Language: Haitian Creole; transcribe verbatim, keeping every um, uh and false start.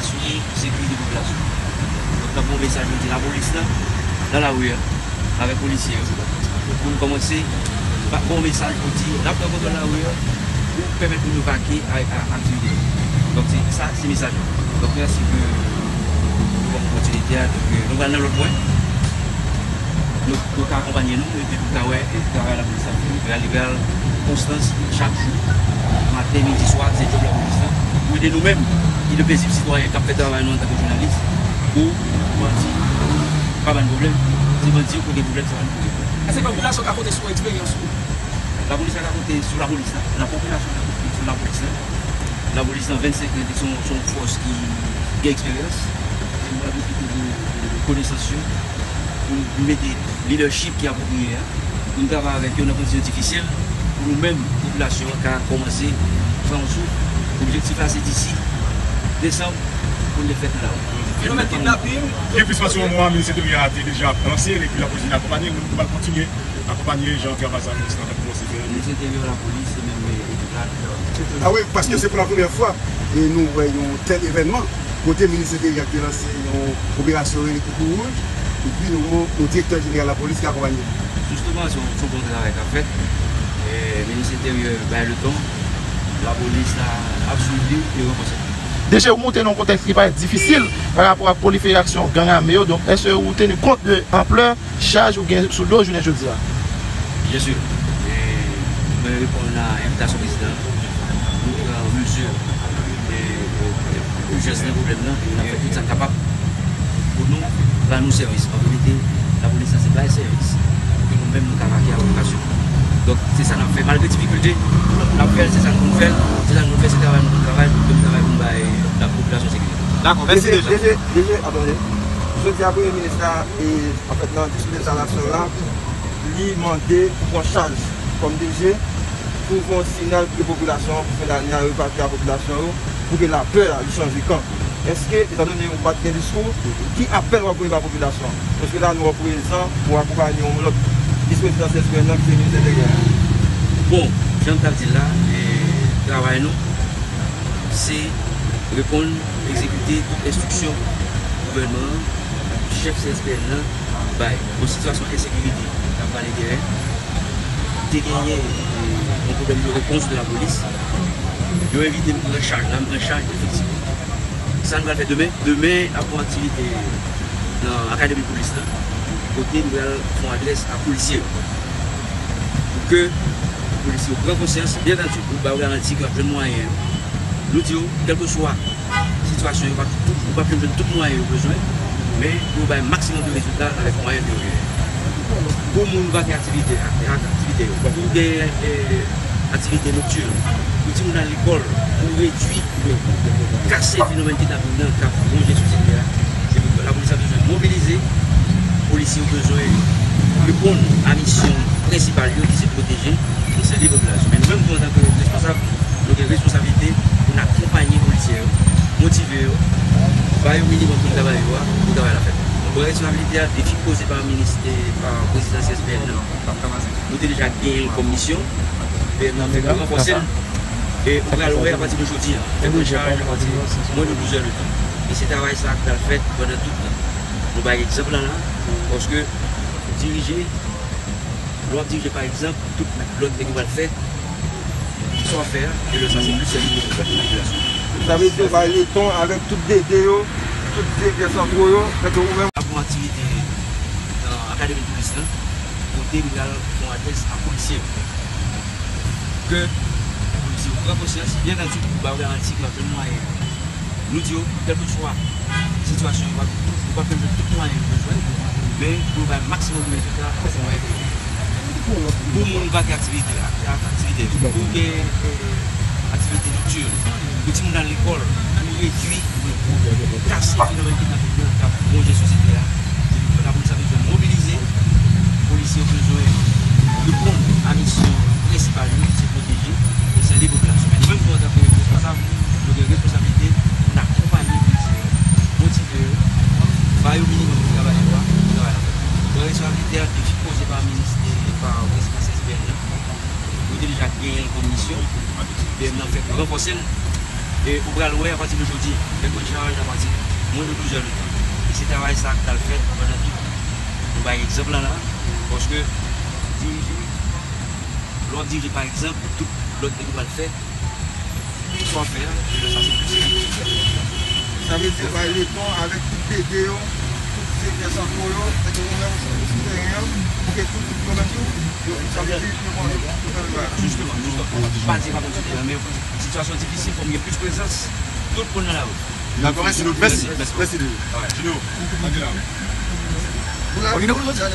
Asire sekirite popilasyon. Donk, n ap voye yon mesaj jodi, lapolis la, nan lari a, avèk polisye yo, pou n kòmanse ba, ba yon mesaj pou di, n ap pran kontwòl lari a, pou pèmèt moun yo vake a, a, aktivite yo. Donk, se sa, se mesaj la. Donk, mèsi ke nou ban m opòtinite a, donk, nou pral nan lòt pwen. Nou, nou ka akonpanye nou, epi nou ka wè, e, travay lapolis ap fè. Li pral, li pral konstans chak jou, maten, midi, swa, se djòb lapolis la. Pou ede nou menm, ki de pezib sitwayen k ap fè travay nou antanke jounalis, pou bandi pa ba n pwoblèm. Se bandi yo pou gen pwoblèm, se pa nou pou gen pwoblèm. Èske popilasyon ka konte sou eksperyans ou? Lapolis la ka konte sou lapolis la. Lapopilasyon ka konte sou lapolis la. Lapolis nan vennsenk an, se yon, se yon fòs ki gen eksperyans. E nou pral pwofite de, de konesans yo pou nou mete lidèchip ki apwopriye a, pou nou travay avèk yo nan kondisyon difisil, pou nou menm, popilasyon an, ka kòmanse pran yon souf. Objektif la, se disi desanm, pou n te fèt nan lari. Fenomèn kidnaping. Gen plis pase yon mwa, minis enteryè a te deja lanse l, epi lapolis vin akonpanye, nou pral kontinye akonpanye jan travay sa minis lan t ap kòmanse fè a. Minis enteryè, lapolis, e menm, e, ekip la, tout. Ah wi, paske se pou la premyè fwa, e nou wè yon tèl evènman, kote minis enteryè te lanse yon operasyon rele Koukou Wouj, epi nou wè yon direktè jeneral lapolis ki akonpanye. Jisteman, se yon, se yon bon travay k ap fèt. E, minis enteryè bay leton, lapolis la ap swiv li e ranfòse l. D G, ou moute nan yon kontèks ki parèt difisil pa rapò ak pwoliferasyon gang ame yo, donk, èske ou teni kont de anplè chaj ou gen sou do w jounen jodi a? Byen si. E, mwen reponn a envitasyon prezidan an. Nou pran mezi de, de, de ijans nan pwoblèm nan, e n ap fè tout sa n kapab pou nou ba nou sèvis. An verite, lapolis la se bay sèvis pou ke nou menm nou ka vake a popilasyon. Donk, se sa n ap fè. Malgre difikilte, n ap fè l, se sa n konn fè l, se sa n konn fè, se travay nou konn travay, pou ke nou travay pou n bay lapopilasyon sekirite. Dakò, mèsi D G. D G, D G, atann. Jodi a, Premye Minis la, e, anfèt, nan diskou de salasyon la, li mande pou pran chaj kòm D G, pou voye yon siyal pou ke popilasyon an, pou fen dane a, repati a popilasyon yo, pou ke lapè a, li chanje kan. Èske, etandone ou pa t gen diskou, ki apèl w ap voye ba popilasyon an? Paske la, nou wè w prezan pou akonpanye yon lòt vis prezidansyèl sou nan ki se minis enteryè a. Bon, jan m t ap di l la, e, travay nou, se reponn, egzekite tout enstriksyon gouvènman an, chèf C S P N nan bay. Bon, sitiyasyon ensekirite k ap pale dèyè, te genyen, e, yon pwoblèm de repons de lapolis. Yo envite m pran chaj la, m pran chaj, efektivman. Sa n pral fè demen? Demen, ap gen aktivite nan Akademi Polis la, kote n pral fè yon adrès a polisye yo. Pou ke polisye yo pran konsyans, byen antandi, nou ba yo garanti ke y ap jwenn mwayen yo. Nou di yo, kèlkeswa sitiyasyon yo, pa tout, yo p ap jwenn tout mwayen yo bezwen, men pou yo bay maksimòm de rezilta avèk mwayen ke yo genyen. Pou moun vake aktivite, ak, ak aktivite yo. Pou gen, e, aktivite noktin, pou timoun al lekòl, pou redui, kase fenomèn kidnaping nan k ap wonje sosyete a. Se pou lapolis la bezwen mobilize, polisye yo bezwen reponn a misyon prensipal yo ki se pwoteje e sèvi popilasyon. Men nou menm tou antanke responsab, nou gen responsablite pou n akonpanye polisye yo, motive yo, ba yo minimòm pou travay yo a, pou travay la fèt. Bon, responsabilite a, defi poze pa minis, e, pa prezidan C S P N nan, nou te deja genyen l kòm misyon, P M nan fè ranfòse l. E ou pral wè apati de jodi a, fè pran chaj apati mwens de douz è de tan. E se travay sa a k pral fèt pandan tout tan. Nou bay egzanp la la, paske dirije, lè w ap dirije pa egzanp, tout lòt nèg yo pral fè sa w ap fè a, e lè sa se plis sèvi pou popilasyon. Sa vle di yo bay leton avèk tout D D yo, tout direktè santwo yo, fè ke ou menm. Ap yon aktivite nan Akademi Polis lan, kote m pral fè yon adrès a polisye yo. Ke polisye yo pran konsyans, byen antandi, ba yo garanti ke y ap jwenn mwayen. Nou di yo, kèlkeswa sitiyasyon, yo p ap, yo p ap jwenn tout mwayen yo bezwen, men pou yo bay maksimòm de rezilta, se mwayen ke yo genyen. Pou moun vake aktivite, ak, ak aktivite yo. Pou gen, e, aktivite noktin, pou timoun al lekòl, pou redui, kase fenomèn kidnaping nan k ap wonje sosyete a. Lapolis la bezwen mobilize, polisye yo bezwen reponn a misyon prensipal yo, ki se pwoteje e sèvi popilasyon. Men nou menm tou, antanke responsab, nou gen responsablite pou n akonpanye polisye yo, motive yo, ba yo minimòm pou travay yo a, pou travay la fèt. Bon, responsabilite a te poze pa minis, e pa prezidan C S P N nan. Yo te deja genyen l kòm misyon, P M nan fèk ranfòse l. E ou pral wè apati de jodi, lè konn chanje apati mwen de douz è de tan. E se travay sa k pral fèt pandan tout. Nou bay egzanp la la, paske dirije, lè w ap dirije pa egzanp, tout lòt nèg yo pral fè sa w ap fè a, e lè sa se plis. Sa vle di bay letan avèk tout B D yo, tout direktè santwo yo, èske ou menm ou sou teren an, pou ke tout yo menm tou, yo, sa vle di yo konnen tout bagay. Jisteman, jisteman. Pa di pa konn sou teren, men sitiyasyon difisil, fò m gen plis prezans tout moun nan lari. Dakò, mèsi Doudou. Mèsi. Mèsi Doudou. Junior, antre la. Ok, nou jodi a.